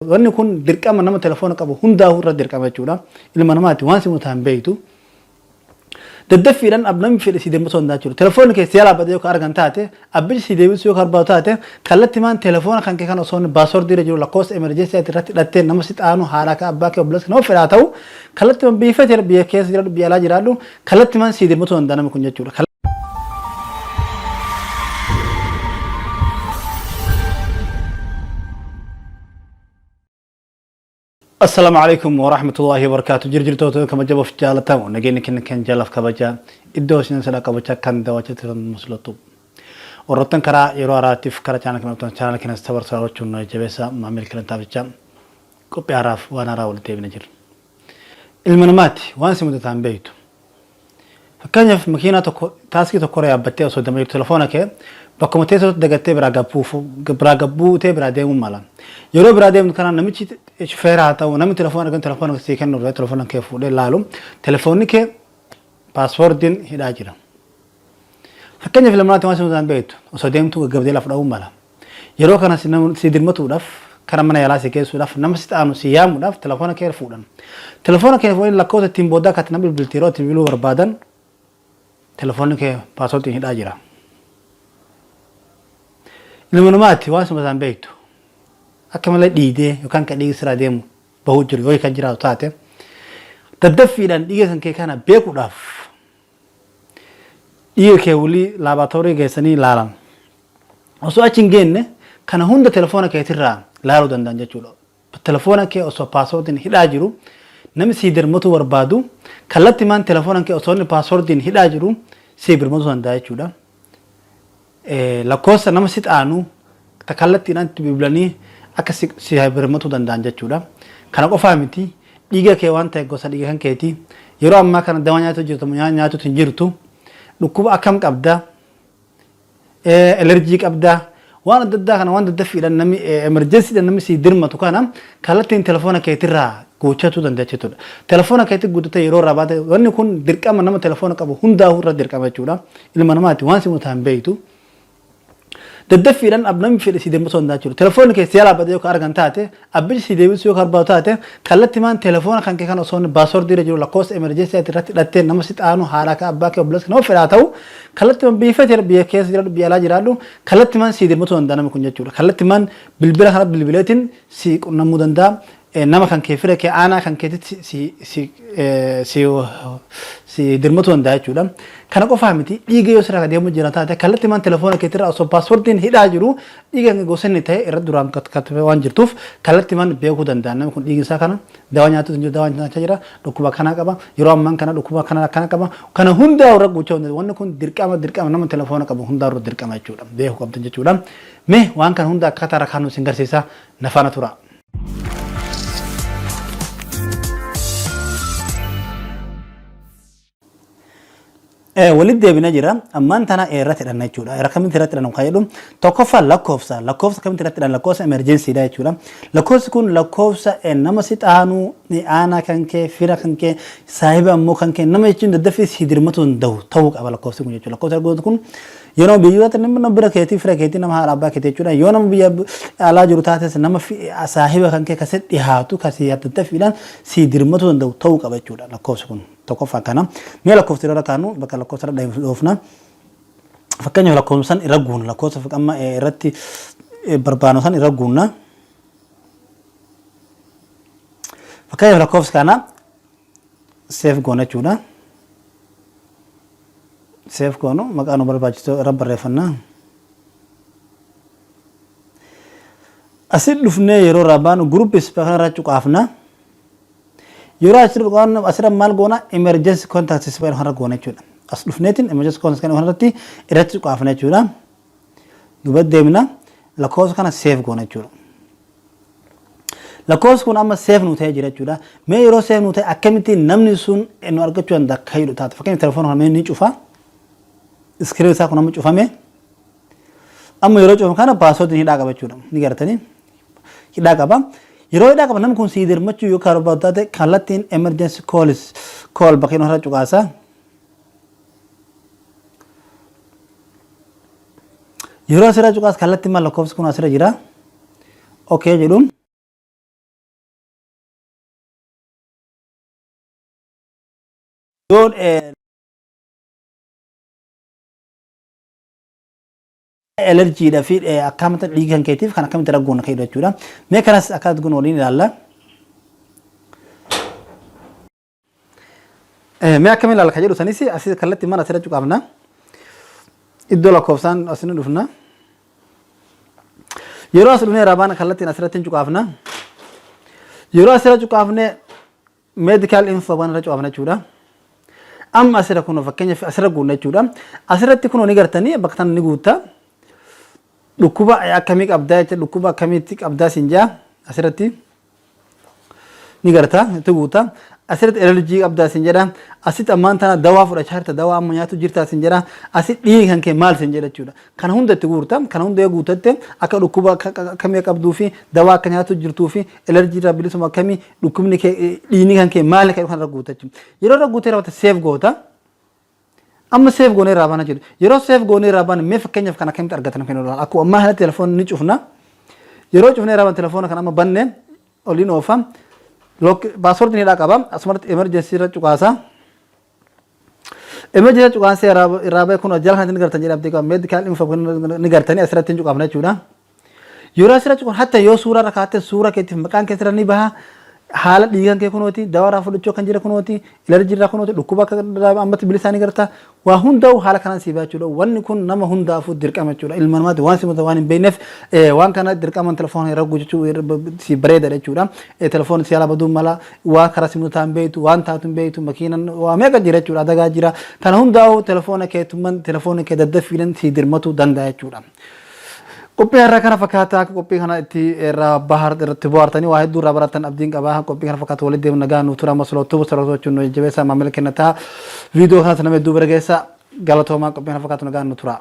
Wanni kun dirqama nama telefoona qabu hundaa'uu irra dirqama jechuudha. Ilma namaati waan si mutaan beektu. Daddaffiidhaan namni fedhe si deemsisuu danda'a jechuudha. Telefoonni kee si jalaa badee yoo argan taate, abbichi si deebisuu yoo barbaadu taate, kallattimaan telefoona kan kee kan osoo inni passwordii irra jiru lakkoofsa emergency ati irratti hidhattee nama si xaanu haadha akka abbaa kee obboleessa nama fedhaa ta'u kallattimaan biyya fedhe biyya keessa jiraadhu biyya alaa jiraadhu kallattimaan si deemsisuu danda'a namni kun jechuudha. Assalaamu alaikum wa rahmatullahi wa barakatuh. Jirjirtoota kabajamuuf jaalatamu nageenya keenya kan jalaaf kabajaa iddoo isin sadhaa qabachaa kan daawwachaa turan muslutu. Warroottan karaa yeroo haraatiif karaa chaanal kana dhuftan chaanal kanas tabarsaa gochuun nu jabeessa maamila keenya taasisaa qophii haaraaf waan haaraa walitti deebina jirra. Ilma namaati waan si mudataan beektu. Fakkeenyaaf makiinaa tokko taaksii tokko irra yaabbattee osoo deemaa jirtu telefoona kee bakkuma teessootti dagattee biraa gabbuufu biraa gabbuutee biraa deemuu mala. Yeroo biraa deemtu kana namichi shufeera haa ta'u namni telefoona argan telefoona sii kennu irraa telefoona kee fuudhee laalu telefoonni kee passwordiin hidhaa jira. Fakkeenyaaf ilma namaati waan si mudataan beektu osoo deemtu gaggabdee lafa dha'uu mala. Yeroo kana si dirmatuudhaaf kara mana yaalaa si geessuudhaaf nama si xaanu si yaamuudhaaf telefoona kee fuudhan. Telefoona kee fuudhanii lakkoofsa ittiin boodaa akka nama bilbilti yeroo itti bilbiluu barbaadan telefoonni kee passwordiin hidhaa jira. Ilma namaati waan suma isaan beektu. Akka malee dhiigdee yookaan kan dhiigi siraa deemu bahuu jiru yoo kan jiraatu taate daddaffiidhaan dhiiga kan kee kana beekuudhaaf dhiiga kee walii laaboraatoorii geessanii laalan. Osoo achi hin geenne kana hunda telefoona keetirraa laaluu danda'an jechuudha. Telefoona kee osoo passwordiin hidhaa jiru namni sii dirmatuu barbaadu kallattimaan telefoona kee osoo inni passwordiin hidhaa jiru sii birmatuu danda'a jechuudha. Lakkoofsa nama si xaanu kallattiidhaan itti bilbilanii akka si birmatuu danda'an jechuudha. Kana qofaa miti dhiiga kee waan ta'e gosa dhiiga kan keeti yeroo ammaa kana dawaa nyaatu jirtu nyaatutu hin jirtu dhukkuba akkam qabda allergy qabda waan adda addaa kana waan daddaffiidhaan namni emergencydhaan namni sii dirmatu kana kallattiin telefoona keetirraa gochachuu dandeessa jechuudha. Telefoona keetti guutatee yeroo irraa baate wanni kun dirqama nama telefoona qabu hundaa'uu irra dirqama jechuudha. Ilma namaati waan si mutaan beektu. Daddaffiidhaan namni fedhe si deemsisuu danda'a jechuudha. Telefoonni kee si jalaa badee yoo argan taate abbichi si deebisuu yoo barbaadu taate kallattimaan telefoona kan kee kan osoo inni passwordii irra jiru lakkoofsa emergency ati irratti hidhattee nama si xaanu haadha akka abbaa kee obboleessa nama fedhaa ta'u kallattimaan biyya fedhe biyya keessa jiraadhu biyya alaa jiraadhu kallattimaan si dirmatuu danda'a namni kun jechuudha. Kallattimaan bilbila kana bilbileetiin si qunnamuu danda'a. Nama kan kee fira kee aanaa kan keetitti si si si si dirmatuu danda'a jechuudha. Kana qofaa miti dhiiga yoo sirraa deemuu jira taate kallattimaan telefoona keetirraa osoo passwordiin hidhaa jiru dhiiga kan gosa inni ta'e irra duraan katabee waan jirtuuf kallattimaan beekuu danda'a. Namni kun dhiigni isaa kana dawaa nyaatu hin jiru dawaa nyaachaa jira dhukkuba kanaa qaba yeroo ammaan kana dhukkuba kana akkana qaba kana hundaa irra guuchaa hundaa wanni kun dirqama dirqama nama telefoona qabu hundaa irra dirqama jechuudha beekuu qabdan jechuudha. Mee waan kana hunda akkaataa irra kaanu isin garsiisa na faana tura. Walitti deebina jira. Ammaan tana irratti hidhanna jechuudha. Irra kamitti irratti hidhannu kan jedhu tokkoffaa lakkoofsa. Lakkoofsa kamitti irratti hidhanna lakkoofsa emergencyidha jechuudha. Lakkoofsi kun lakkoofsa nama si xaanu aanaa kan kee fira kan kee saahiba ammoo kan kee nama jechuun daddaffii si dirmatu danda'u ta'uu qaba lakkoofsi kun jechuudha. Lakkoofsi argatu kun yeroo biyyoota nama bira keetii fira keetii nama haadha abbaa keetii jechuudha. Yoo nama biyya alaa jiru taates nama saahiba kan kee kasi dhihaatu kasi daddaffiidhaan si dirmatu danda'u ta'uu qaba jechuudha lakkoofsi kun. Tokkoffaa kana. Mee lakkoofsa irra kaanu bakka lakkoofsa irra dhoofna. Fakkeenyaaf lakkoofsa irra guunna lakkoofsa amma irratti barbaadnu san irra guunna. Fakkeenyaaf lakkoofsa kana save goona jechuudha. Save goonu maqaa nu barbaachisu irra barreeffanna. Asi dhufnee yeroo irraa baanu groups kana irra cuqaafna. Yeroo asirra cuqaafnu asirra maal goona emergency contacts kana goona jechuudha. As dhufneetiin emergency contacts kana irratti irratti cuqaafna jechuudha. Duuba deemna lakkoofsa kana save goona jechuudha. Lakkoofsi kun amma save nu ta'ee jira jechuudha. Mee yeroo save nu ta'e akkamitti namni sun nu argachuu danda'a akka jedhu taate. Fakkeenyaaf telefoona kana mee ni cufa. Screen isaa kun amma cufame. Amma yeroo cufamu kana passwordiin hidhaa qaba jechuudha. Ni gartanii hidhaa qaba. Yeroo hidhaa qaba namni kun sii dirmachuu yoo barbaadu taate kallattiin emergency calls call bakka inni irra cuqaasa. Yeroo asirra cuqaas kallattiin maal lakkoofsi kun asirra jira. Okay jedhuun. Yoo elerjiidha fi akkaataa dhiiga kan keetiif kan akkamitti raggoon kan jechuudha. Mee kanas akkaataa goonu waliin ilaalla. Mee akkamiin ilaalla kan jedhu sanis asii kallattii mana asirra cuqaafna. Iddoo lakkoofsaan as ni dhufna. Yeroo as dhufnee irraa baana kallattiin asirratti hin cuqaafna. Yeroo asirra cuqaafne medical info waan irra cuqaafna jechuudha. Amma asirra kunoo fakkeenyaaf asirra guunna jechuudha. Asirratti kunoo ni gartanii bakka tana ni guutta. Dhukkuba akkamii qabdaa jecha dhukkuba akkamiitti qabdaa siin jaa asirratti ni garta itti guuta. Asirratti allergy qabdaa siin jedha. Asitti ammaan tana dawaa fudhachaa jirta, dawaa amma nyaatu jirta siin jedha. Asitti dhiigni kan kee maal siin jedha jechuudha. Kana hunda itti guurta. Kana hunda yoo guutatte akka dhukkuba akkamii qabduu fi dawaa akka nyaatu jirtuu fi allergy irraa bilisuma akkamii, dhukkubni kee, dhiigni kan kee maal kan irra guuta jechuudha. Yeroo irra guutee raawwatte save goota. Amma save goonee irraa baana jechuudha. Yeroo save goonee irraa baana, mee fakkeenyaaf kan akkamitti argatan kan ilaala. Akkuma ammaa kanatti telefoonni ni cufna. Yeroo cufnee irraa baana, telefoona kan amma banne oliin oofa. Password ni hidhaa qaba. Asumarratti emergency irra cuqaasa. Emergency cuqaasee irraa bahe kun jala kanatti ni gartan jedhamte qaba. Medical info ni gartanii asirratti hin cuqaafna jechuudha. Yeroo asirra cuqan, hatta yoo suuraa irra kaa'atte, suuraa keetiif maqaan kee asirra ni baha. Haala dhiigan kee kunooti, dawaa irraa fudhachuu kan jira kunooti, allergy irraa kunooti, dhukkuba akka ammatti bilisaa ni garta. Waa hundaa'u haala kanaan sii baha jechuudha. Wanni kun nama hundaafuu dirqama jechuudha. Ilma namaati waan si mudatu waan hin beekneef waan kana dirqaman telefoona irra guuchuu si bareeda jechuudha. Telefoonni si haala baduu mala, waa karaa si mudataa hin beektu, waan taatu hin beektu, makiinan waa meeqa jira jechuudha, adagaa jira. Kana hundaa'u telefoona keetumman telefoona kee daddaffiidhaan si dirmatuu danda'a jechuudha. Qophii har'a kana fakkaata. Akka qophii kana itti irraa bahar irratti bohaartanii waa hedduu irraa baratan abdiin qaba. Qophii kana fakkaatu walitti deemu nagaa nu tura. Masloo tubu sarara gochuun nu jajjabeessa, maamila kenna ta'a. Viidiyoo kanas nama hedduu bira geessa. Galatoomaa, qophii kana fakkaatu nagaa nu tura.